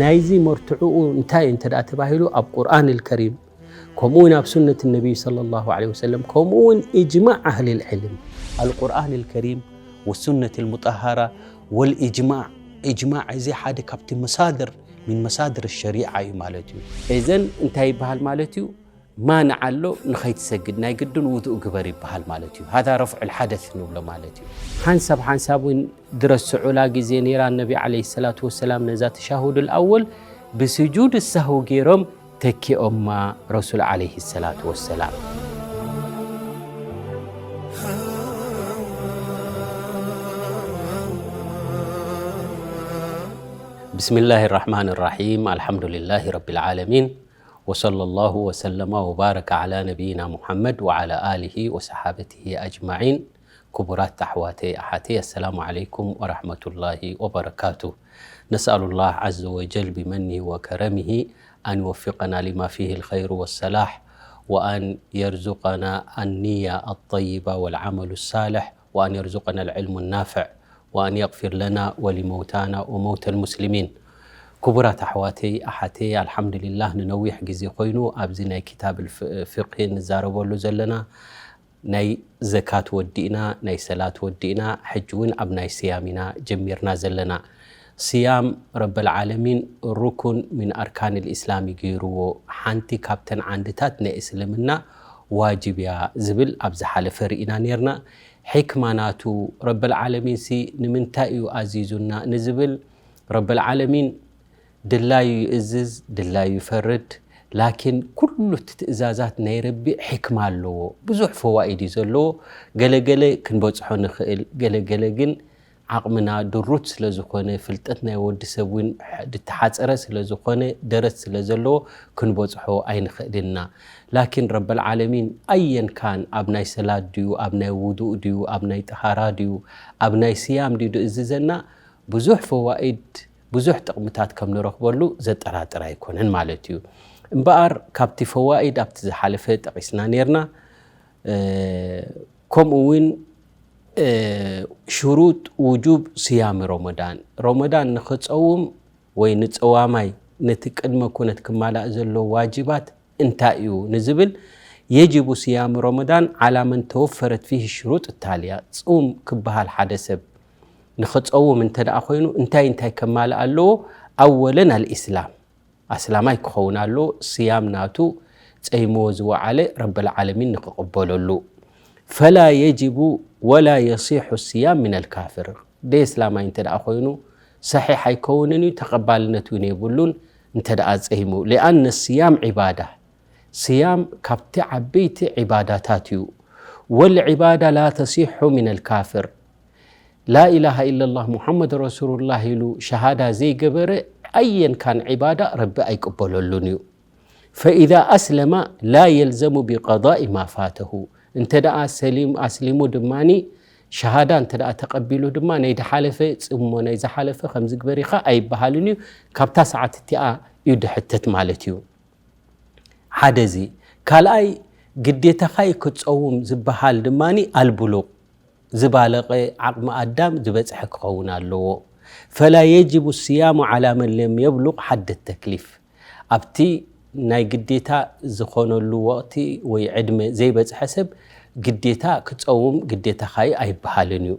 ናይዚ መርትዕኡ እንታይ እንተ ደኣ ተባሂሉ፣ ኣብ ቁርኣን ኣልከሪም፣ ከምኡ እውን ኣብ ሱነት ነቢይ ሰለላሁ ዐለይሂ ወሰለም፣ ከምኡ እውን ኢጅማዕ ኣህሊል ዕልም። ኣልቁርኣን ኣልከሪም ወሱነት ኣልሙጠሃራ ወልኢጅማዕ። ኢጅማዕ እዚ ሓደ ካብቲ መሳድር፣ ሚን መሳድር ሸሪዓ እዩ ማለት እዩ። እዘን እንታይ ይበሃል ማለት እዩ? ማንዓ ኣሎ፣ ንኸይትሰግድ ናይ ግድን ውዱእ ግበር ይበሃል ማለት እዩ። ሃዛ ረፍዑል ሓደስ ንብሎ ማለት እዩ። ሓንሳብ ሓንሳብ እውን ድረስዑላ ግዜ ነይራ፣ ነቢ ዓለይሂ ሰላቱ ወሰላም ነዛ ተሻሁዱል ኣወል ብስጁድ ሳህው ገይሮም ተኪኦማ ረሱል ዓለይሂ ሰላቱ ወሰላም። بسم الله الرحمن الرحيم. الحمد لله رب العالمين. وصلى الله وسلم وبارك على نبينا محمد وعلى آله وصحابته أجمعين. ክቡራት ኣሕዋተይ ኣሓተይ፣ ኣሰላሙ ዓለይኩም ወራሕመቱላሂ ወበረካቱ። نسأل الله عز وجل بمنه وكرمه أن يوفقنا لما فيه الخير والصلاح، وأن يرزقنا النية الطيبة والعمل الصالح، وأن يرزقنا العلم النافع، وأن يغفر لنا ولموتانا وموتى المسلمين. ክቡራት ኣሕዋተይ ኣሓተይ፣ ኣልሓምዱሊላህ ንነዊሕ ግዜ ኮይኑ ኣብዚ ናይ ኪታብ ፍቅሂ ንዛረበሉ ዘለና። ናይ ዘካት ወዲእና፣ ናይ ሰላት ወዲእና፣ ሕጂ እውን ኣብ ናይ ስያም ኢና ጀሚርና ዘለና። ስያም ረበል ዓለሚን ሩኩን ሚን ኣርካን ልእስላም ገይርዎ፣ ሓንቲ ካብተን ዓንድታት ናይ እስልምና ዋጅብ እያ ዝብል ኣብ ዝሓለፈ ርኢና ነይርና። ሕክማ ናቱ፣ ረበል ዓለሚን ሲ ንምንታይ እዩ ኣዚዙና ንዝብል፣ ረበል ዓለሚን ድላዩ ይእዝዝ፣ ድላዩ ይፈርድ። ላኪን ኩሉ እቲ ትእዛዛት ናይ ረቢ ሕክማ ኣለዎ። ብዙሕ ፈዋኢድ እዩ ዘለዎ። ገለገለ ክንበጽሖ ንኽእል፣ ገለገለ ግን ዓቕምና ድሩት ስለ ዝኾነ፣ ፍልጠት ናይ ወዲ ሰብ እውን ድተሓጸረ ስለ ዝኾነ፣ ደረት ስለ ዘለዎ ክንበጽሖ ኣይንኽእልን ኢና። ላኪን ረበል ዓለሚን ኣየን ካን፣ ኣብ ናይ ሰላት ድዩ፣ ኣብ ናይ ውዱእ ድዩ፣ ኣብ ናይ ጠሃራ ድዩ፣ ኣብ ናይ ስያም ድዩ ድእዝዘና፣ ብዙሕ ፈዋኢድ፣ ብዙሕ ጥቕምታት ከም ንረኽበሉ ዘጠራጥር ኣይኮነን ማለት እዩ። እምበኣር ካብቲ ፈዋኢድ ኣብቲ ዝሓለፈ ጠቒስና ነይርና። እ፣ ከምኡ እውን፣ እ፣ ሽሩጥ ውጁብ ስያም ረመዳን፣ ረመዳን ንኽጸውም ወይ ንጸዋማይ ነቲ ቅድመ ኩነት ክማላእ ዘለዎ ዋጅባት እንታይ እዩ ንዝብል፣ የጅቡ ስያም ረመዳን ዓላ መን ተወፈረት ፊህ ሽሩጥ ታልያ። ጽውም ክበሃል ሓደ ሰብ ንኽጸውም እንተ ደኣ ኮይኑ እንታይ እንታይ ከማልእ ኣለዎ? ኣወለን ኣልኢስላም፣ ኣስላማይ ክኸውን ኣለዎ። ስያም ናቱ ጸይምዎ ዝወዓለ ረበል ዓለሚን ንኽቕበለሉ። ፈላ የጅቡ ወላ የሲሑ ስያም ሚነል ካፍር። ደይ እስላማይ እንተ ደኣ ኮይኑ ሰሒሕ ኣይከውንን እዩ፣ ተቐባልነት እውን የብሉን እንተ ደኣ ጸይሙ። ሊኣነ ስያም ዒባዳ፣ ስያም ካብቲ ዓበይቲ ዒባዳታት እዩ። ወልዒባዳ ላ ተሲሑ ሚነል ካፍር። ላኢላሃ ኢለላህ ሙሐመድ ረሱሉላህ ኢሉ ሸሃዳ ዘይገበረ ኣየን ካን ዒባዳ ረቢ ኣይቅበለሉን እዩ። ፈኢዛ ኣስለማ ላ የልዘሙ ቢቀዳኢ ማ ፋተሁ። እንተ ደኣ ሰሊም፣ ኣስሊሙ ድማኒ፣ ሸሃዳ እንተ ደኣ ተቐቢሉ ድማ ናይ ድሓለፈ ጽሞ ናይ ዝሓለፈ ከም ዝግበር ኢኻ ኣይበሃልን እዩ። ካብታ ሰዓት እቲኣ እዩ ድሕተት ማለት እዩ። ሓደ እዚ። ካልኣይ፣ ግዴታኻ እዩ ክትጸውም ዝበሃል ድማኒ ኣልቡሉቕ፣ ዝባለቐ፣ ዓቕሚ ኣዳም ዝበጽሐ ክኸውን ኣለዎ። ፈላ የጅቡ ስያሙ ዓላ መን ለም የብሉቕ ሓደ ተክሊፍ። ኣብቲ ናይ ግዴታ ዝኾነሉ ወቕቲ ወይ ዕድመ ዘይበጽሐ ሰብ ግዴታ ክጸውም ግዴታኻ እዩ ኣይበሃልን እዩ።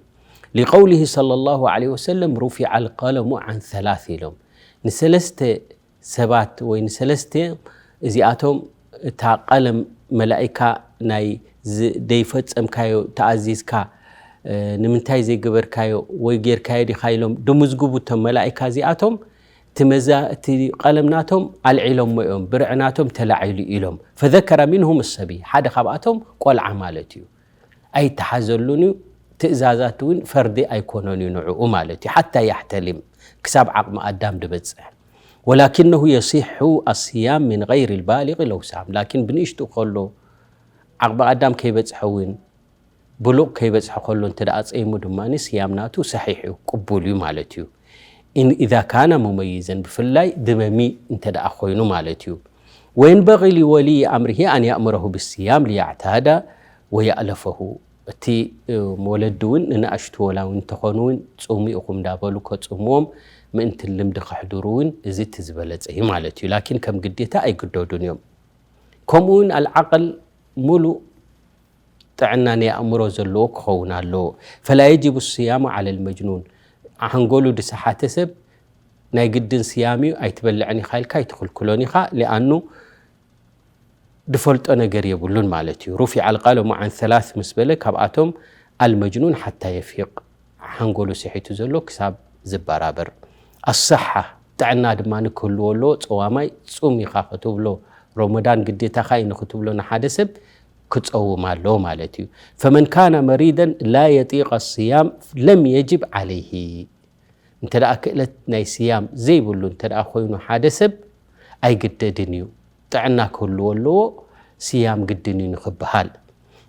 ሊቀውሊሂ ሰለላሁ ዐለይሂ ወሰለም ሩፊዐ ኣልቀለሙ ዐን ሰላስ ኢሎም። ንሰለስተ ሰባት ወይ ንሰለስተ እዚኣቶም እታ ቀለም መላኢካ ናይ ዝ-፣ ደይፈጸምካዮ ተኣዚዝካ፣ እ፣ ንምንታይ ዘይገበርካዮ ወይ ጌርካዮ ዲኻ ኢሎም ድምዝግቡ እቶም መላኢካ እዚኣቶም፣ እቲ መዛ-፣ እቲ ቀለም ናቶም ኣልዒሎሞ እዮም፣ ብርዒ ናቶም ተላዒሉ ኢሎም። ፈዘከረ ሚንሁም ሰቢ፣ ሓደ ካብኣቶም ቆልዓ ማለት እዩ። ኣይተሓዘሉን እዩ፣ ትእዛዛት እውን ፈርዲ ኣይኮነን እዩ ንዕኡ ማለት እዩ። ሓታ ያሕተሊም፣ ክሳብ ዓቕሚ ኣዳም ድበጽሕ። ወላኪነሁ የሲሑ ኣስያም ሚን ገይሪ ልባሊግ ለው ሳም፣ ላኪን ብንእሽቱ ከሎ ዓቕሚ ኣዳም ከይበጽሐ እውን ብሉቕ ከይበጽሐ ከሎ እንተ ደኣ ጸይሙ ድማ ስያም ናቱ ሰሒሕ እዩ፣ ቅቡል እዩ ማለት እዩ። ኢን-፣ ኢዛ ካነ ሙመይዘን፣ ብፍላይ ድመሚ እንተ ደኣ ኮይኑ ማለት እዩ። ወየንበጊ ሊወልይ ኣምሪሂ ኣን ያእምረሁ ብስያም ሊያዕታዳ ወያእለፈሁ። እቲ ወለዲ እውን ንንኣሽቱ ወላ እውን እንተኾኑ እውን ጽሙ ኢኹም እንዳበሉ ከጽምዎም ምእንቲ ልምዲ ከሕድሩ እውን እዚ እቲ ዝበለጸ እዩ ማለት እዩ። ላኪን ከም ግዴታ ኣይግደዱን እዮም። ከምኡ እውን ኣልዓቕል ሙሉእ ጥዕና ናይ ኣእምሮ ዘለዎ ክኸውን ኣለዎ። ፈላ የጅቡ ስያሙ ዓለል መጅኑን፣ ሓንጎሉ ድሰሓተ ሰብ ናይ ግድን ስያም እዩ ኣይትበልዕን ኢኻ ኢልካ ኣይትኽልክሎን ኢኻ። ሊኣኑ ድፈልጦ ነገር የብሉን ማለት እዩ። ሩፊዐ ኣልቀለሙ ዓን ሰላስ ምስ በለ ካብኣቶም ኣልመጅኑን ሓታ የፊቕ፣ ሓንጎሉ ስሒቱ ዘሎ ክሳብ ዝበራበር። ኣሰሓ ጥዕና ድማ ንክህልዎ ኣለዎ። ጸዋማይ ጹም ኢኻ ክትብሎ፣ ሮመዳን ግዴታኻ እዩ ንክትብሎ ንሓደ ሰብ ክጸውም ኣለዎ ማለት እዩ። ፈመን ካነ መሪደን ላ የጢቐ ስያም ለም የጅብ ዓለይሂ። እንተ ደኣ ክእለት ናይ ስያም ዘይብሉ እንተ ደኣ ኮይኑ ሓደ ሰብ ኣይግደድን እዩ። ጥዕና ክህልዎ ኣለዎ፣ ስያም ግድን እዩ ንክበሃል።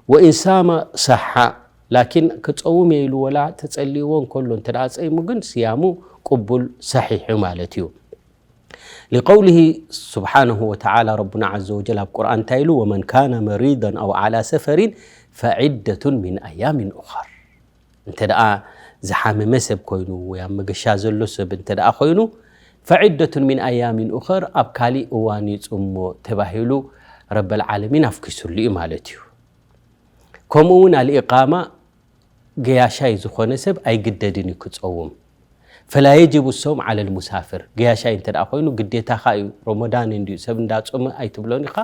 ወኢን ሳመ ሰሓ፣ ላኪን ክጸውም እየ ኢሉ ወላ ተጸልይዎ እንከሎ እንተ ደኣ ጸይሙ ግን ስያሙ ቅቡል ሰሒሕ እዩ ማለት እዩ። ሊቀውሊሂ ስብሓነሁ ወተዓላ፣ ረቡና ዓዘ ወጀል ኣብ ቁርኣን እንታይ ኢሉ? ወመን ካነ መሪደን ኣው ዓላ ሰፈሪን ፈዒደቱን ሚን ኣያሚን ኡኸር። እንተ ደኣ ዝሓመመ ሰብ ኮይኑ ወይ ኣብ መገሻ ዘሎ ሰብ እንተ ደኣ ኮይኑ፣ ፈዒደቱን ሚን ኣያሚን ኡኸር፣ ኣብ ካሊእ እዋን ይጽሞ ተባሂሉ ረበል ዓለሚን ኣፍኪሱሉ እዩ ማለት እዩ። ከምኡ እውን ኣልኢቃማ ገያሻይ ዝኾነ ሰብ ኣይግደድን እዩ ክጸውም። ፈላ የጅቡ ሰውም ዓለል ሙሳፍር፣ ገያሻይ እንተ ደኣ ኮይኑ ግዴታኻ እዩ፣ ሮሞዳን እንድዩ ሰብ እንዳጾመ ኣይትብሎን ኢኻ።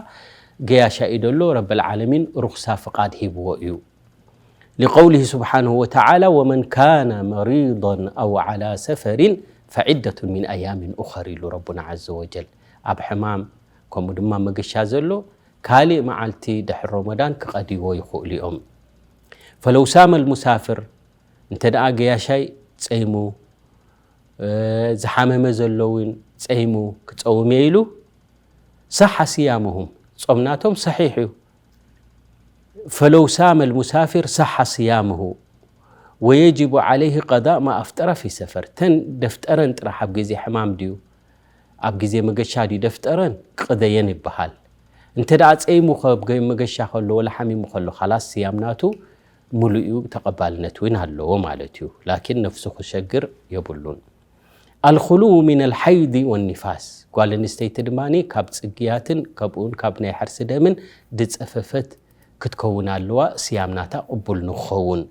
ገያሻይ እዩ ደሎ፣ ረበል ዓለሚን ሩኽሳ ፍቓድ ሂብዎ እዩ። ሊቀውሊሂ ስብሓንሁ ወተዓላ፣ ወመን ካነ መሪዶን ኣው ዓላ ሰፈሪን ፈዒደቱን ሚን ኣያሚን ኡኸር ኢሉ ረቡና ዓዘ ወጀል። ኣብ ሕማም ከምኡ ድማ መገሻ ዘሎ ካልእ መዓልቲ ድሕሪ ሮሞዳን ክቐድይዎ ይኽእሉ እዮም። ፈለው ሳመ ልሙሳፍር፣ እንተ ደኣ ገያሻይ ጸይሙ፣ እ፣ ዝሓመመ ዘሎ እውን ጸይሙ ክጸውም እየ ኢሉ፣ ሰሓ ስያሙሁም፣ ጾም ናቶም ሰሒሕ እዩ። ፈለው ሳመ ልሙሳፊር ሰሓ ስያሙሁ ወየጅቡ ዓለይሂ ቀዳእ ማ ኣፍጠረ ፊ ሰፈር። ተን ደፍጠረን ጥራሕ ኣብ ግዜ ሕማም ድዩ፣ ኣብ ግዜ መገሻ ድዩ ደፍጠረን፣ ክቕደየን ይበሃል። እንተ ደኣ ጸይሙ ከ ኣብ ገ-፣ መገሻ ከሎ ወላ ሓሚሙ ከሎ፣ ኻላስ ስያም ናቱ ሙሉእ እዩ፣ ተቐባልነት እውን ኣለዎ ማለት እዩ። ላኪን ነፍሱ ክሸግር የብሉን። ኣልኹሉው ሚነል ሓይዲ ወኒፋስ፣ ጓል ኣንስተይቲ ድማ ካብ ጽግያትን ካብኡን ካብ ናይ ሕርሲ ደምን ድጸፈፈት ክትከውን ኣለዋ፣ ስያም ናታ ቅቡል ንክኸውን።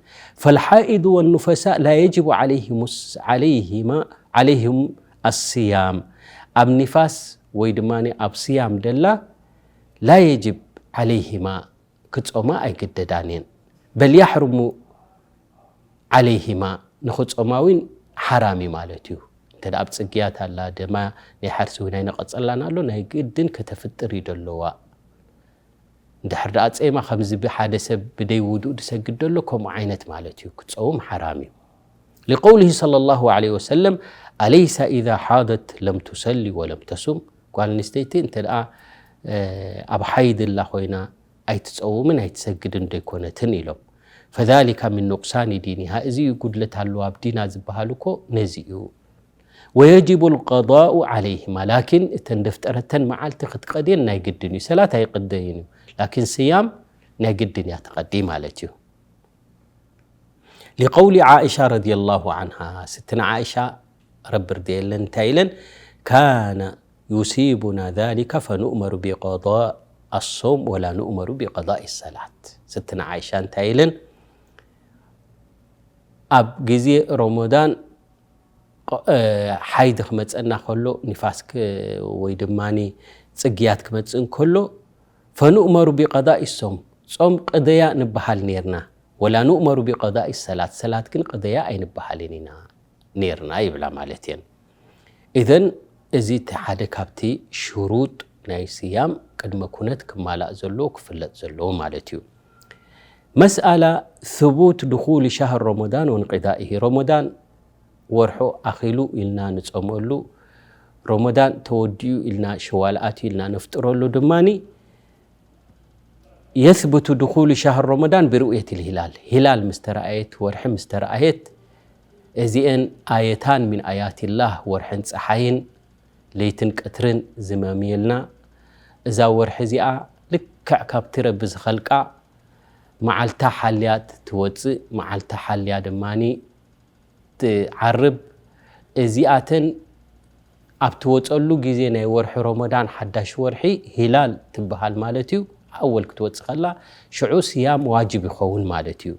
ፈልሓኢዱ ወኑፈሳ ላ የጅቡ ዓለይሂሙስ-፣ ዓለይሂማ፣ ዓለይሂም ኣስያም፣ ኣብ ኒፋስ ወይ ድማ ኣብ ስያም ደላ ላ የጅብ ዓለይሂማ፣ ክጾማ ኣይግደዳን እየን። በል ያሕርሙ ዓለይሂማ፣ ንኽጾማ እውን ሓራም እዩ ማለት እዩ። እንተ ደኣ ኣብ ጽግያት ኣላ፣ ደማ ናይ ሓርሲ እውን ኣይነቐጸላን ኣሎ፣ ናይ ግድን ከተፍጥር እዩ ደለዋ። እንድሕር ደኣ ጸይማ፣ ከምዚ ብሓደ ሰብ ብደይ ውዱእ ድሰግድ ደሎ፣ ከምኡ ዓይነት ማለት እዩ፣ ክጸውም ሓራም እዩ። ሊቀውሊሂ ሰለላሁ ዐለይሂ ወሰለም፣ ኣለይሳ ኢዛ ሓደት ለም ቱሰሊ ወለም ተሱም፣ ጓል ኣንስተይቲ እንተ ደኣ፣ እ፣ ኣብ ሓይድ እላ ኮይና ኣይትጸውምን ኣይትሰግድን ዶ ኣይኮነትን ኢሎም። ፈዛሊካ ሚን ኑቅሳኒ ዲኒሃ፣ እዚ እዩ ጉድለት ኣለዋ ኣብ ዲና ዝበሃል እኮ ነዚ እዩ። ወየጅቡ ልቀዳኡ ዓለይሂማ፣ ላኪን እተን ደፍጠረተን መዓልቲ ክትቀድየን ናይ ግድን እዩ። ሰላት ኣይቅደይን እዩ፣ ላኪን ስያም ናይ ግድን እያ ትቐዲ ማለት እዩ። ሊቀውሊ ዓኢሻ ረዲየላሁ ዓንሃ፣ ስትና ዓኢሻ ረቢ ርድየለን እንታይ ኢለን? ካነ ዩሲቡና ዛሊከ ፈኑእመሩ ቢቀዳእ ኣሶም ወላ ኑእመሩ ቢቀዳእ ሰላት። ስትና ዓኢሻ እንታይ ኢለን? ኣብ ግዜ ሮሞዳን እ፣ ሓይዲ ክመጸና ከሎ፣ ኒፋስ ክ-፣ ወይ ድማ ጽግያት ክመጽእ እንከሎ፣ ፈኑእመሩ ቢቀዳኢ ሶም፣ ጾም ቅደያ ንበሃል ኔርና፣ ወላ ኑእመሩ ቢቀዳኢ ሰላት፣ ሰላት ግን ቅደያ ኣይንበሃልን ኢና ኔርና ይብላ ማለት እየን። ኢዘን እዚ እቲ ሓደ ካብቲ ሽሩጥ ናይ ስያም ቅድመ ኩነት ክማላእ ዘለዎ ክፍለጥ ዘለዎ ማለት እዩ። መስኣላ ثبوت دخول شهر رمضان وانقضائه، ሮሞዳን ወርሑ ኣኺሉ ኢልና ንጾመሉ፣ ሮሞዳን ተወዲኡ ኢልና ሸዋል ኣትዩ ኢልና ነፍጥረሉ ድማኒ የስብቱ ድኹሉ ሻህር ሮመዳን ብርኡየት ልሂላል። ሂላል ምስ ተረኣየት፣ ወርሒ ምስ ተረኣየት፣ እዚኤን ኣየታን ሚን ኣያትላህ፣ ወርሕን ፀሓይን ለይትን ቀትርን ዝመምየልና። እዛ ወርሒ እዚኣ ልክዕ ካብቲ ረቢ ዝኸልቃ መዓልታ ሓልያ ትወፅእ፣ መዓልታ ሓልያ ድማ ትዓርብ። እዚኣተን ኣብ ትወፀሉ ግዜ ናይ ወርሒ ረመዳን፣ ሓዳሽ ወርሒ ሂላል ትበሃል ማለት እዩ። ኣወል ክትወፅእ ከላ ሽዑ ስያም ዋጅብ ይኸውን ማለት እዩ።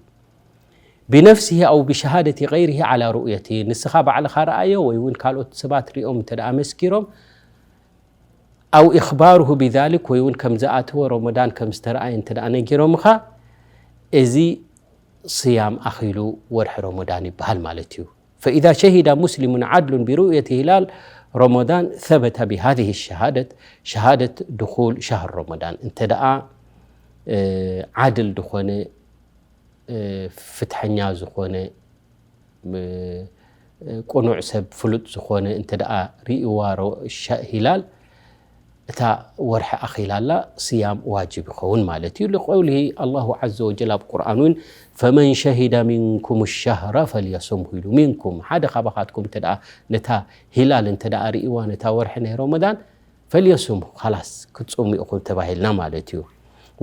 ብነፍሲሂ ኣው ብሸሃደቲ ገይሪሂ ዓላ ሩእየቲ፣ ንስኻ ባዕልኻ ረኣዮ ወይ እውን ካልኦት ሰባት ሪኦም እንተ ደኣ መስኪሮም፣ ኣው ኢኽባሩሁ ቢዛሊክ፣ ወይ እውን ከም ዝኣተወ ረመዳን ከም ዝተረኣየ እንተ ደኣ ነጊሮምኻ፣ እዚ ስያም ኣኺሉ ወርሒ ረመዳን ይበሃል ማለት እዩ። ፈኢዛ ሸሂዳ ሙስሊሙን ዓድሉን ብሩእየት ሂላል ረመዳን ሰበተ ብሃዚህ ሸሃደት፣ ሸሃደት ድኹል ሻህር ረመዳን። እንተ ደኣ ዓድል ዝኾነ፣ ፍትሐኛ ዝኾነ፣ ቅኑዕ ሰብ፣ ፍሉጥ ዝኾነ እንተ ደኣ ርእይዋ ሂላል፣ እታ ወርሒ ኣኺላ ኣላ፣ ስያም ዋጅብ ይኸውን ማለት እዩ። لقوله الله عز وجل ኣብ ቁርኣን እውን ፈመን ሸሂደ ሚንኩም ሸህረ ፈልየሱምሁ ኢሉ። ሚንኩም፣ ሓደ ካባኻትኩም እንተ ደኣ ነታ ሂላል እንተ ደኣ ርእይዋ፣ ነታ ወርሒ ናይ ረመዳን፣ ፈልየሱምሁ፣ ኻላስ ክትጾሙ ኢኹም ተባሂልና ማለት እዩ።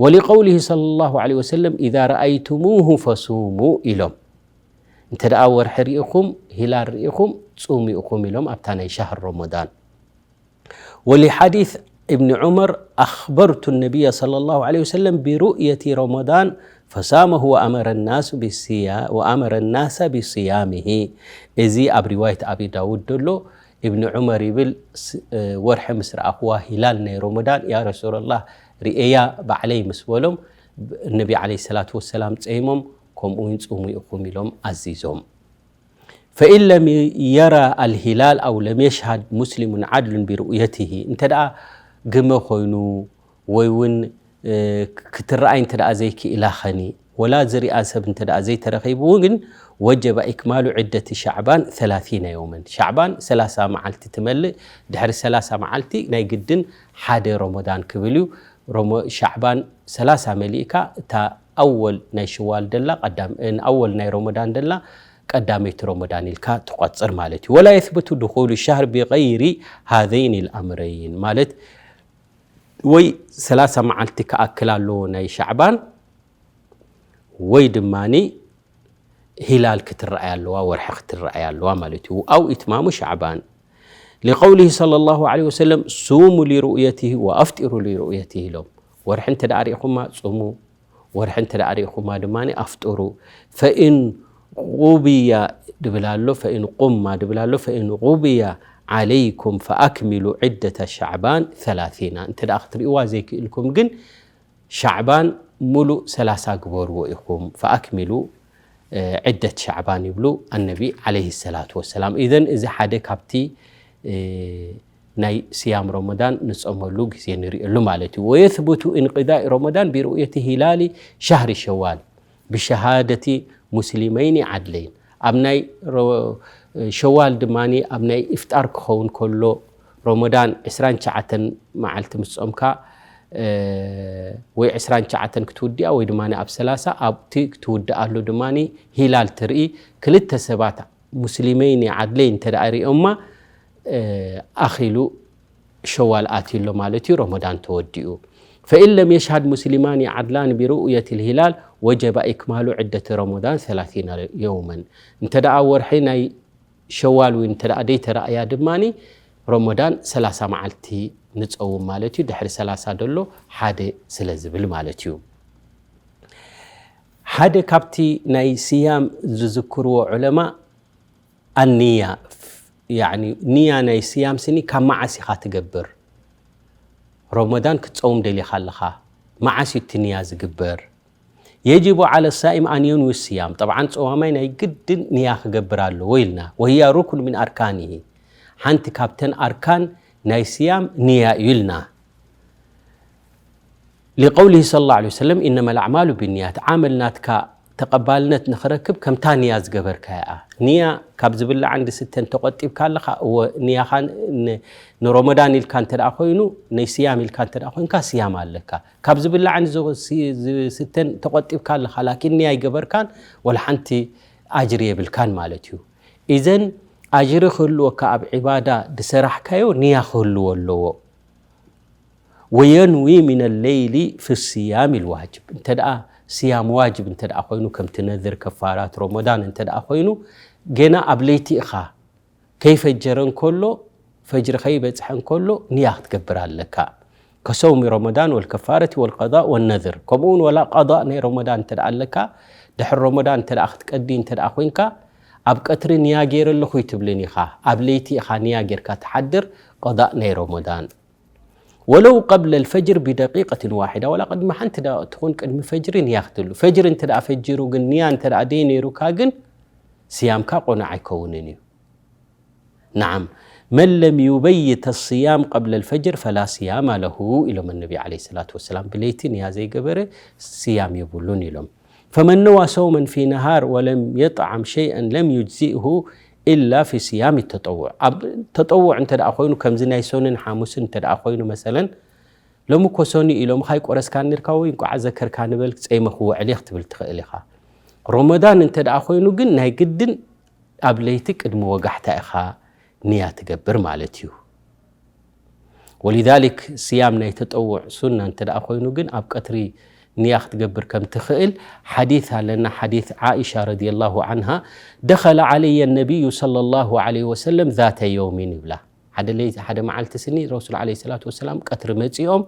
ولقوله صلى الله عليه وسلم إذا رأيتموه فصوموا ኢሎም። እንተ ደኣ ወርሒ ርኢኹም፣ ሂላል ርኢኹም፣ ጹሙ ኢኹም ኢሎም ኣብታ ናይ ሻህር ረመዳን። ولحديث ابن عمر أخبرت النبي صلى الله عليه وسلم برؤية رمضان فصامه وأمر الناس بالصيا-، وأمر الناس بصيامه። እዚ ኣብ ሪዋየት ኣቢ ዳውድ ደሎ፣ ኢብን ዑመር ይብል፣ ስ-፣ ወርሒ ምስ ረኣኽዋ ሂላል ናይ ረመዳን፣ ያ ረሱለላህ ርእያ ባዕለይ ምስ በሎም፣ ነቢ ዓለይሂ ሰላቱ ወሰላም ጸይሞም፣ ከምኡ እውን ጽሙ ኢኹም ኢሎም ኣዚዞም። ፈኢን ለም የራ ኣልሂላል ኣው ለም የሽሃድ ሙስሊሙን ዓድሉን ብሩእየትሂ፣ እንተ ደኣ ግመ ኮይኑ ወይ እውን፣ እ፣ ክትረኣይ እንተ ደኣ ዘይክኢላ ኸኒ፣ ወላ ዝሪኣ ሰብ እንተ ደኣ ዘይተረኺቡ ግን፣ ወጀበ ኢክማሉ ዒደቲ ሻዕባን ሰላሲነ የውመን። ሻዕባን ሰላሳ መዓልቲ ትመልእ፣ ድሕሪ ሰላሳ መዓልቲ ናይ ግድን ሓደ ረመዳን ክብል እዩ። ረሞ-፣ ሻዕባን ሰላሳ መሊእካ፣ እታ ኣወል ናይ ሽዋል ደላ፣ ቀዳም-፣ እ፣ ኣወል ናይ ረመዳን ደላ፣ ቀዳመይቲ ረመዳን ኢልካ ትቆጽር ማለት እዩ። ወላ የስብቱ ድኹሉ ሻህር ብገይሪ ሃዘይን ልኣምረይን፣ ማለት ወይ ሰላሳ መዓልቲ ክኣክል ኣለዎ ናይ ሻዕባን፣ ወይ ድማኒ ሂላል ክትረኣይ ኣለዋ፣ ወርሒ ክትረኣይ ኣለዋ ማለት እዩ። ኣው ኢትማሙ ሻዕባን። لقوله صلى الله عليه وسلم ሱሙ ሊሩእየትሂ ወኣፍጢሩ ሊሩእየትሂ ኢሎም። ወርሒ እንተ ደኣ ርኢኹማ ጽሙ፣ ወርሒ እንተ ደኣ ርኢኹማ ድማ ኣፍጥሩ። ፈኢን ጉብያ ድብል ኣሎ፣ ፈኢን ቁማ ድብል ኣሎ፣ ፈኢን ጉብያ ዓለይኩም ፈኣክሚሉ ዒደተ ሻዕባን ሰላሲና። እንተ ደኣ ክትርእይዋ ዘይክእልኩም ግን ሻዕባን ሙሉእ ሰላሳ ግበርዎ ኢኹም። ፈኣክሚሉ፣ እ፣ ዒደት ሻዕባን ይብሉ ኣነቢ ዓለይሂ ሰላቱ ወሰላም። ኢዘን እዚ ሓደ ካብቲ፣ እ፣ ናይ ስያም ረመዳን ንጸመሉ ግዜ ንርእየሉ ማለት እዩ። ወየስቡቱ እንቅዳእ ረመዳን ብሩእየቲ ሂላሊ ሻህሪ ሸዋል ብሸሃደቲ ሙስሊመይኒ ዓድለይን። ኣብ ናይ ሮ-፣ ሸዋል ድማ ኣብ ናይ ኢፍጣር ክኸውን ከሎ፣ ረመዳን ዕስራን ትሽዓተን መዓልቲ ምስ ጾምካ፣ እ፣ ወይ ዕስራን ትሽዓተን ክትውድኣ ወይ ድማ ኣብ ሰላሳ ኣብቲ ክትውድኣሉ ድማ ሂላል ትርኢ። ክልተ ሰባት ሙስሊመይኒ ዓድለይን እንተ ደኣ ሪኦማ፣ እ፣ ኣኺሉ ሸዋል ኣትዩ ኣሎ ማለት እዩ፣ ረመዳን ተወዲኡ። ፈኢን ለም የሽሃድ ሙስሊማኒ ዓድላኒ ብሩእየት ልሂላል ወጀበ ኢክማሉ ዕደት ረመዳን ሰላሲና የውመን። እንተ ደኣ ወርሒ ናይ ሸዋል እውን እንተ ደኣ ደይተረኣያ ድማኒ ረመዳን ሰላሳ መዓልቲ ንጸውም ማለት እዩ። ድሕሪ ሰላሳ ደሎ ሓደ ስለ ዝብል ማለት እዩ። ሓደ ካብቲ ናይ ስያም ዝዝክርዎ ዑለማ ኣንያ፣ ያዕኒ ንያ ናይ ስያም ስኒ ካብ መዓስ ኢኻ ትገብር? ረመዳን ክትጸውም ደሊኻ ኣለኻ፣ መዓስ እዩ እቲ ንያ ዝግበር? የጅቡ ዓለ ሳኢም ኣን የንዊ ስያም። ጠብዓን ጸዋማይ ናይ ግድን ንያ ክገብር ኣለዎ ኢልና። ወህያ ሩክን ምን ኣርካኒሂ። ሓንቲ ካብተን ኣርካን ናይ ስያም ንያ እዩ ኢልና። ሊቀውሊሂ ሰለላሁ ዐለይሂ ወሰለም፣ "ኢነመል ኣዕማሉ ቢንያት", ዓመል ናትካ ተቐባልነት ንኽረክብ ከምታ ንያ ዝገበርካያ እያ። ንያ ካብ ዝብላዕን ዝስተን ተቖጢብካ ኣለኻ፣ እወ፣ ንያኻ ን-፣ ንሮመዳን ኢልካ እንተ ደኣ ኮይኑ፣ ናይ ስያም ኢልካ እንተ ደኣ ኮይንካ፣ ስያም ኣለካ። ካብ ዝብላዕን ዝ-፣ ስ-፣ ዝስተን ተቖጢብካ ኣለኻ፣ ላኪን ንያ ኣይገበርካን፣ ወላ ሓንቲ ኣጅሪ የብልካን ማለት እዩ። ኢዘን ኣጅሪ ክህልወካ ኣብ ዒባዳ ዝሰራሕካዮ ንያ ክህልዎ ኣለዎ። ወየንዊ ሚነ ለይሊ ፊ ስያም ልዋጅብ። እንተ ደኣ ስያም ዋጅብ እንተ ደኣ ኮይኑ፣ ከምቲ ነዝር፣ ከፋራት ሮሞዳን እንተ ደኣ ኮይኑ፣ ገና ኣብ ለይቲ ኢኻ፣ ከይፈጀረ እንከሎ፣ ፈጅሪ ከይበጽሐ እንከሎ ንያ ክትገብር ኣለካ። ከሰውሚ ረመዳን ወልከፋረቲ ወልቀዳእ ወነዝር። ከምኡ እውን ወላ ቀዳእ ናይ ረመዳን እንተ ደኣ ኣለካ፣ ድሕሪ ረመዳን እንተ ደኣ ክትቀዲ እንተ ደኣ ኮይንካ፣ ኣብ ቀትሪ ንያ ገይረ ኣለኹ ኣይትብልን ኢኻ። ኣብ ለይቲ ኢኻ ንያ ጌርካ ትሓድር፣ ቀዳእ ናይ ረመዳን። ወለው ቀብለ ልፈጅር ብደቂቀትን ዋሒዳ፣ ዋላ ቅድሚ ሓንቲ ደቂቅ ትኹን ቅድሚ ፈጅሪ ንያ ክትህሉ። ፈጅሪ እንተ ደኣ ፈጂሩ ግን ንያ እንተ ደኣ ደይነይሩካ ግን ስያምካ ቅኑዕ ኣይከውንን እዩ። ነዓም፣ መን ለም ዩበይተ ስያም ቀብለ ልፈጅር ፈላ ስያማ ለሁ ኢሎም ነቢ ዓለይሂ ሰላቱ ወሰላም። ብለይቲ ንያ ዘይገበረ ስያም የብሉን ኢሎም። ፈመን ነዋ ሰውመን ፊ ነሃር ወለም የጥዓም ሸይአን ለም ዩጅዚእሁ ኢላ ፊ ስያም ተጠውዕ። ኣብ ተጠውዕ እንተ ደኣ ኮይኑ፣ ከምዚ ናይ ሶንን ሓሙስን እንተ ደኣ ኮይኑ፣ መሰለን፣ ሎሚ እኮ ሶኒ ኢሎም፣ ካይ ቆረስካ ነርካ ወይ እንቋዕ ዘከርካ ንበል፣ ጸይመ ክውዕል እየ ክትብል ትኽእል ኢኻ። ሮመዳን እንተ ደኣ ኮይኑ ግን ናይ ግድን ኣብ ለይቲ ቅድሚ ወጋሕታ ኢኻ ንያ ትገብር ማለት እዩ። ወሊዛሊክ ስያም ናይ ተጠውዕ ሱና እንተ ደኣ ኮይኑ ግን ኣብ ቀትሪ ንያ ክትገብር ከም ትኽእል ሓዲት ኣለና። ሓዲት ዓኢሻ ረዲየላሁ ዓንሃ፣ ደኸለ ዓለየ ነቢዩ ሰለላሁ ዓለይሂ ወሰለም ዛተ የውሚን ይብላ። ሓደ ለይ-፣ ሓደ መዓልቲ ስኒ ረሱል ዓለይሂ ሰላቱ ወሰላም ቀትሪ መጺኦም፣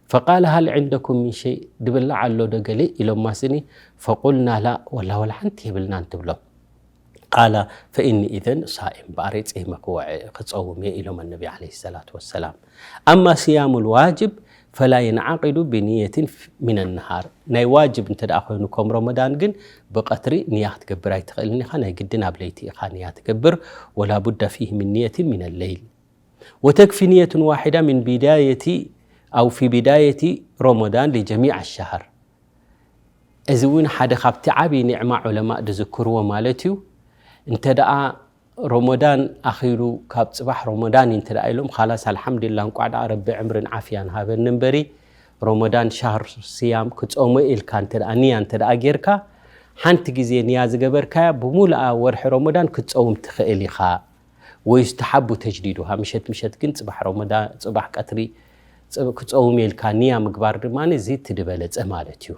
ፈቃለ ሃል ዕንደኩም ሚን ሸይ፣ ድብላዕ ኣሎ ዶ ገለ ኢሎማ ስኒ፣ ፈቁልና ላ፣ ወላ ወላ ሓንቲ የብልናን ትብሎም። ቃላ ፈኢኒ ኢዘን ሳኢም፣ በኣረይ ጸይመ ክወዐ-፣ ክጸውም እየ ኢሎም ነቢ ዓለይሂ ሰላቱ ወሰላም። ኣማ ስያሙል ዋጅብ ፈላ የንዓቂዱ ብንየትን ፍ-፣ ሚነ ነሃር። ናይ ዋጅብ እንተ ደኣ ኮይኑ ከም ረመዳን ግን ብቐትሪ ንያ ክትገብር ኣይትኽእልን ኢኻ፣ ናይ ግድን ኣብ ለይቲ ኢኻ ንያ ትገብር። ወላ ቡዳ ፊህ ሚን ንየትን ሚነ ለይል። ወተክፊ ንየቱን ዋሒዳ ሚን ቢዳየቲ ኣው ፊ ቢዳየቲ ረመዳን ሊጀሚዕ ኣሸሃር። እዚ እውን ሓደ ካብቲ ዓብዪ ኒዕማ ዑለማእ ዝዝክርዎ ማለት እዩ። እንተ ደኣ ሮሞዳን ኣኺሉ ካብ ጽባሕ ሮሞዳን እዩ እንተ ደኣ ኢሎም፣ ኻላስ ኣልሓምዱሊላህ እንቋዕ ደኣ ረቢ ዕምርን ዓፍያን ሃበኒ እምበሪ፣ ሮሞዳን ሻህር ስያም ክጾሞ ኢልካ እንተ ደኣ ንያ እንተ ደኣ ጌርካ፣ ሓንቲ ግዜ ንያ ዝገበርካያ ብሙሉኣ ወርሒ ሮሞዳን ክትጸውም ትኽእል ኢኻ። ወይ ዩስተሓቡ ተጅዲዱሃ፣ ምሸት ምሸት ግን ጽባሕ ሮሞዳን፣ ጽባሕ ቀትሪ ጽብ-፣ ክጸውም ኢልካ ንያ ምግባር ድማ እዚ እቲ ዝበለጸ ማለት እዩ።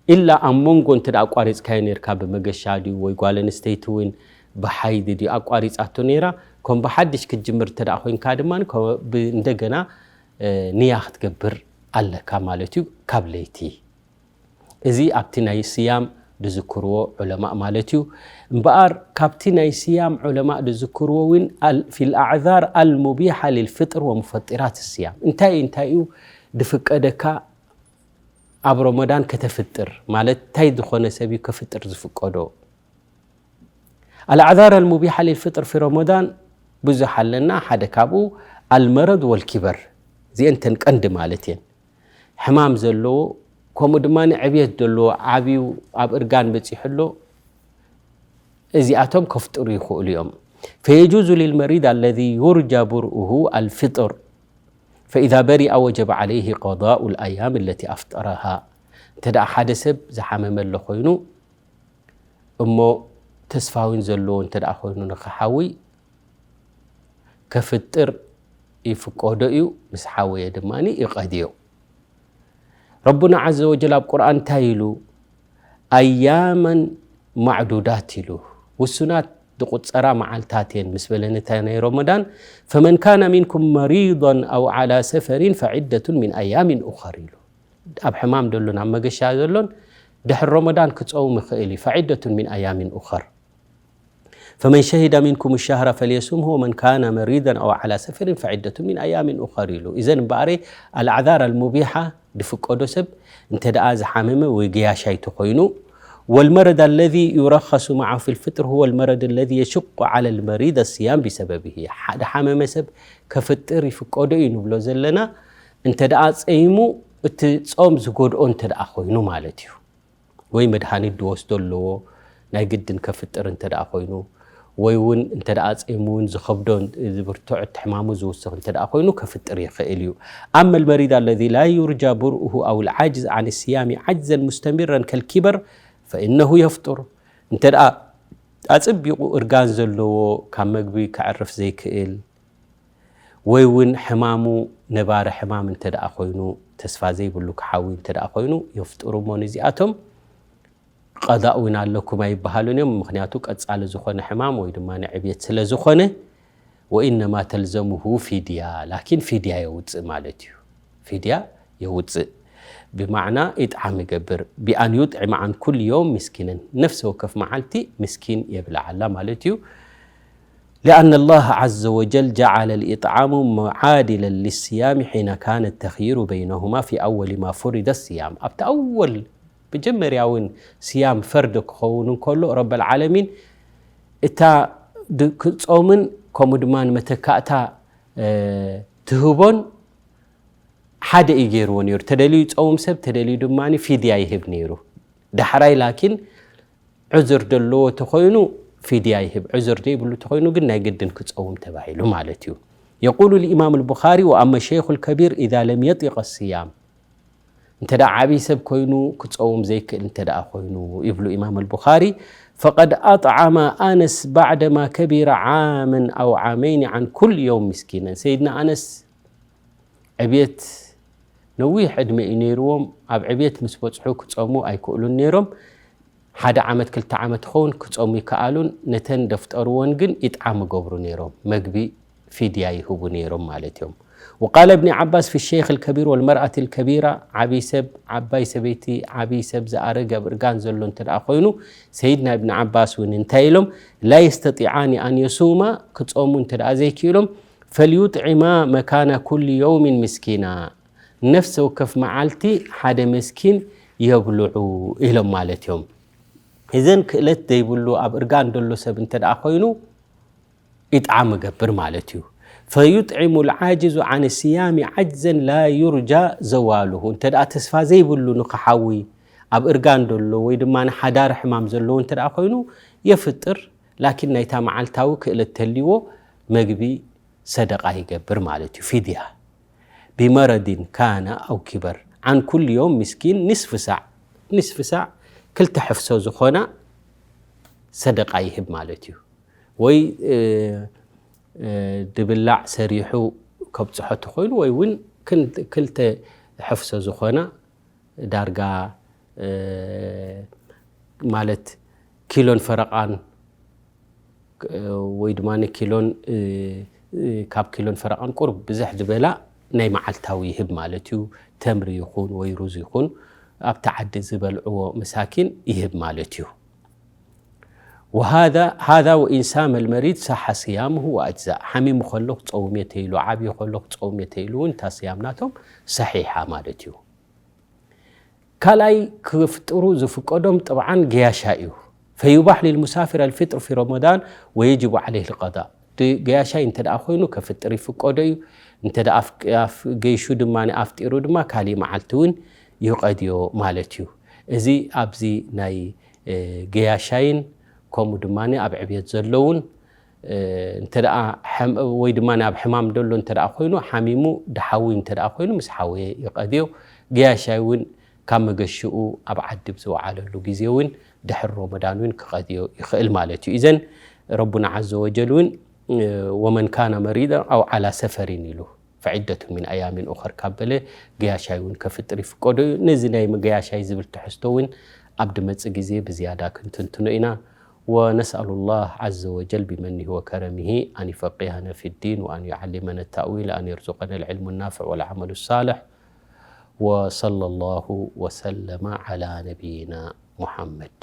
ኢላ ኣብ መንጎ እንተ ደኣ ኣቋሪጽካዮ ነርካ፣ ብመገሻ ድዩ ወይ ጓል ኣንስተይቲ እውን ብሓይሊ ድዩ ኣቋሪጻቶ ነይራ፣ ከም ብሓድሽ ክትጅምር እንተ ደኣ ኮይንካ ድማ ከ-፣ ብ-፣ እንደገና፣ እ፣ ንያ ክትገብር ኣለካ ማለት እዩ ካብ ለይቲ። እዚ ኣብቲ ናይ ስያም ዝዝክርዎ ዑለማእ ማለት እዩ። እምበኣር ካብቲ ናይ ስያም ዑለማእ ዝዝክርዎ እውን ኣል-፣ ፊል ኣዕዛር ኣልሙቢሓ ሊልፍጥር ወሙፈጢራት ስያም። እንታይ እንታይ እዩ ዝፍቀደካ ኣብ ረመዳን ከተፍጥር? ማለት እንታይ ዝኾነ ሰብ እዩ ከፍጥር ዝፍቀዶ? ኣልኣዕዛር ኣልሙቢሓ ሊልፍጥር ፊ ረመዳን ብዙሕ ኣለና። ሓደ ካብኡ ኣልመረድ ወልኪበር፣ እዚአን ተን ቀንዲ ማለት እየን። ሕማም ዘለዎ፣ ከምኡ ድማ ዕብየት ዘለዎ፣ ዓብዩ ኣብ እርጋን በጺሑ ኣሎ፣ እዚኣቶም ከፍጥሩ ይኽእሉ እዮም። ፈየጁዙ ሊልመሪድ ኣለዚ ዩርጃ ቡርኡሁ ኣልፍጥር፣ ፈኢዛ በሪኣ ወጀበ ዓለይሂ ቀዳኡ ልኣያም ለቲ ኣፍጠረሃ። እንተ ደኣ ሓደ ሰብ ዝሓመመ ኣሎ ኮይኑ፣ እሞ ተስፋ እውን ዘለዎ እንተ ደኣ ኮይኑ ንኽሓዊ ከፍጥር ይፍቀዶ እዩ፣ ምስ ሓወየ ድማ ይቐድዮ። ረቡና ዓዘ ወጀል ኣብ ቁርኣን እንታይ ኢሉ? ኣያመን ማዕዱዳት ኢሉ፣ ውሱናት ዝቑጸራ መዓልታት እየን ምስ በለ ነታ ናይ ረመዳን፣ ፈመን ካነ ሚንኩም መሪዳን ኣው ዓላ ሰፈሪን ፈዒደቱን ሚን ኣያሚን ኡኸር ኢሉ። ኣብ ሕማም ዘሎን ኣብ መገሻ ዘሎን ድሕሪ ረመዳን ክጸውም ይኽእል እዩ። ፈዒደቱን ሚን ኣያሚን ኡኸር። ፈመን ሸሂደ ሚንኩም ሸህረ ፈልየሱምሁ ወመን ካነ መሪዳን ኣው ዓላ ሰፈሪን ፈዒደቱን ሚን ኣያሚን ኡኸር ኢሉ። እዘን እምበኣር ኣልኣዕዛር ኣልሙቢሓ ዝፍቀዶ ሰብ እንተ ደኣ ዝሓመመ ወይ ገያሻይ ተኾይኑ፣ ወልመረድ ኣለዚ ዩረኸሱ መዓሁ ፊል ፍጥር ሁወ ልመረድ ኣለዚ የሽቁ ዓለ ልመሪድ ኣስያም ቢሰበብሂ። ሓደ ሓመመ ሰብ ከፍጥር ይፍቀዶ እዩ ንብሎ ዘለና፣ እንተ ደኣ ጸይሙ እቲ ጾም ዝጎድኦ እንተ ደኣ ኮይኑ ማለት እዩ። ወይ መድሃኒት ዝወስዶ ኣለዎ፣ ናይ ግድን ከፍጥር እንተ ደኣ ኮይኑ፣ ወይ እውን እንተ ደኣ ጸይሙ እውን ዝኸብዶ፣ ዝብርትዖ፣ እቲ ሕማሙ ዝውስኽ እንተ ደኣ ኮይኑ ከፍጥር ይኽእል እዩ። ኣመ ልመሪድ ኣለዚ ላ ዩርጃ ቡርኡሁ ኣው ልዓጅዝ ዓን ስያሚ ዓጅዘን ሙስተሚረን ከልኪበር ፈኢነሁ የፍጡር። እንተ ደኣ ኣጸቢቑ እርጋን ዘለዎ፣ ካብ መግቢ ከዕርፍ ዘይክእል፣ ወይ እውን ሕማሙ ነባሪ ሕማም እንተ ደኣ ኮይኑ፣ ተስፋ ዘይብሉ ክሓዊ እንተ ደኣ ኮይኑ፣ የፍጥሩ እሞ ንዚኣቶም ቀዳእ እውን ኣለኩም ኣይበሃሉን እዮም። ምኽንያቱ ቀጻሊ ዝኾነ ሕማም ወይ ድማ ንዕብየት ስለ ዝኾነ፣ ወኢነማ ተልዘሙሁ ፊድያ፣ ላኪን ፊድያ የውፅእ ማለት እዩ። ፊድያ የውፅእ ብማዕና ኢጥዓም ይገብር። ቢኣን ዩጥዕም ዓን ኩል ዮም ምስኪነን፣ ነፍሲ ወከፍ መዓልቲ ምስኪን የብልዓላ ማለት እዩ። لأن الله عز وجل جعل الإطعام معادلا للصيام حين كان التخيير بينهما في أول ما فرض الصيام. ኣብቲ ኣወል መጀመርያ እውን ስያም ፈርድ ክኸውን እንከሎ ረበል ዓለሚን እታ ድ- ክጾምን ከምኡ ድማ ንመተካእታ እ፣ ትህቦን ሓደ እዩ ገይርዎ ነይሩ። ተደልዩ ይጸውም ሰብ፣ ተደልዩ ድማ ፊድያ ይህብ ነይሩ። ዳሕራይ ላኪን ዑዝር ዘለዎ ተኾይኑ ፊድያ ይህብ፣ ዑዝር ዘይብሉ ተኾይኑ ግን ናይ ግድን ክጸውም ተባሂሉ ማለት እዩ። يقول الإمام البخاري: وأما الشيخ الكبير إذا لم يطق الصيام، እንተ ደኣ ዓብዪ ሰብ ኮይኑ ክጸውም ዘይክእል እንተ ደኣ ኮይኑ፣ ይብሉ ኢማም ኣልቡኻሪ፣ فقد أطعم أنس بعدما كبر عاما أو عامين عن كل يوم مسكينا። ሰይድና ኣነስ ዕብየት ነዊሕ ዕድመ እዩ ነይርዎም። ኣብ ዕብየት ምስ በጽሑ ክጸሙ ኣይክእሉን ነይሮም። ሓደ ዓመት ክልተ ዓመት ይኸውን ክጸሙ ይከኣሉን፣ ነተን ደፍጠርዎን ግን ኢጥዓም ይገብሩ ነይሮም፣ መግቢ ፊድያ ይህቡ ነይሮም ማለት እዮም። وقال ابن عباس في الشيخ الكبير والمرأة الكبيرة، ዓብይ ሰብ፣ ዓባይ ሰበይቲ፣ ዓብይ ሰብ ዝኣረገ ኣብ እርጋን ዘሎ እንተ ደኣ ኮይኑ፣ ሰይድና እብን ዓባስ እውን እንታይ ኢሎም? لا يستطيعان أن يصوما، ክጾሙ እንተ ደኣ ዘይክኢሎም፣ فليطعما مكان كل يوم مسكينا، ነፍሲ ወከፍ መዓልቲ ሓደ መስኪን የብልዑ ኢሎም ማለት እዮም። እዘን ክእለት ዘይብሉ ኣብ እርጋን ደሎ ሰብ እንተ ደኣ ኮይኑ ኢጥዓም ይገብር ማለት እዩ። فيطعم العاجز عن الصيام عجزا لا يرجى زواله، እንተ ደኣ ተስፋ ዘይብሉ ንኽሓዊ ኣብ እርጋን ደሎ ወይ ድማ ንሓዳር ሕማም ዘለዎ እንተ ደኣ ኮይኑ የፍጥር። ላኪን ናይታ መዓልታዊ ክእለት ተልይዎ መግቢ ሰደቃ ይገብር ማለት እዩ። ፊድያ ቢመረዲን ካነ ኣው ኪበር ዓን ኩል ዮም ምስኪን ንስፍ ሳዕ፣ ንስፍ ሳዕ ክልተ ሕፍሶ ዝኾና ሰደቃ ይህብ ማለት እዩ። ወይ ድብላዕ ሰሪሑ ከብፅሖ ተኮይኑ ወይ እውን ክልተ ሕፍሶ ዝኾና ዳርጋ ማለት ኪሎን ፈረቃን ወይ ድማ ኪሎን ካብ ኪሎን ፈረቃን ቁርብ ብዝሕ ዝበላ ናይ መዓልታዊ ይህብ ማለት እዩ። ተምሪ ይኹን ወይ ሩዝ ይኹን ኣብቲ ዓዲ ዝበልዕዎ መሳኪን ይህብ ማለት እዩ። وهذا هذا وإن صام المريض صح صيامه وأجزأ። ሓሚሙ ከሎ ክፀውም እየ ተይሉ፣ ዓብዩ ከሎ ክፀውም እየ ተይሉ እውን እታ ስያም ናቶም ሰሒሓ ማለት እዩ። ካልኣይ ክፍጥሩ ዝፍቀዶም ጥብዓን ገያሻ እዩ። فيباح للمسافر الفطر في رمضان ويجب عليه القضاء። ገያሻይ እንተ ደኣ ኮይኑ ከፍጥር ይፍቀዶ እዩ። እንተ ደኣ ገይሹ ድማ ኣፍጢሩ ድማ ካሊእ መዓልቲ እውን ይቐድዮ ማለት እዩ። እዚ ኣብዚ ናይ ገያሻይን ከምኡ ድማ ኣብ ዕብየት ዘለውን እንተ ደኣ ወይ ድማ ኣብ ሕማም ደሎ እንተ ደኣ ኮይኑ ሓሚሙ ድሓዊ እንተ ደኣ ኮይኑ ምስ ሓወየ ይቐድዮ። ገያሻይ እውን ካብ መገሽኡ ኣብ ዓዲ ብዝወዓለሉ ግዜ እውን ድሕሪ ሮመዳን እውን ክቐድዮ ይኽእል ማለት እዩ። እዘን ረቡና ዓዘ ወጀል እውን ወመን ካነ መሪዳ ኣው ዓላ ሰፈሪን ኢሉ ፈዒደቱ ሚን ኣያሚን ኡኸር ካብ በለ ገያሻይ እውን ከፍጥር ይፍቀዶ እዩ። ነዚ ናይ ገያሻይ ዝብል ትሕዝቶ እውን ኣብ ድመጽእ ግዜ ብዝያዳ ክንትንትኖ ኢና። ونسأل الله عز وجل بمنه وكرمه أن يفقهنا في الدين وأن يعلمنا التأويل، أن يرزقنا العلم النافع والعمل الصالح. وصلى الله وسلم على نبينا محمد.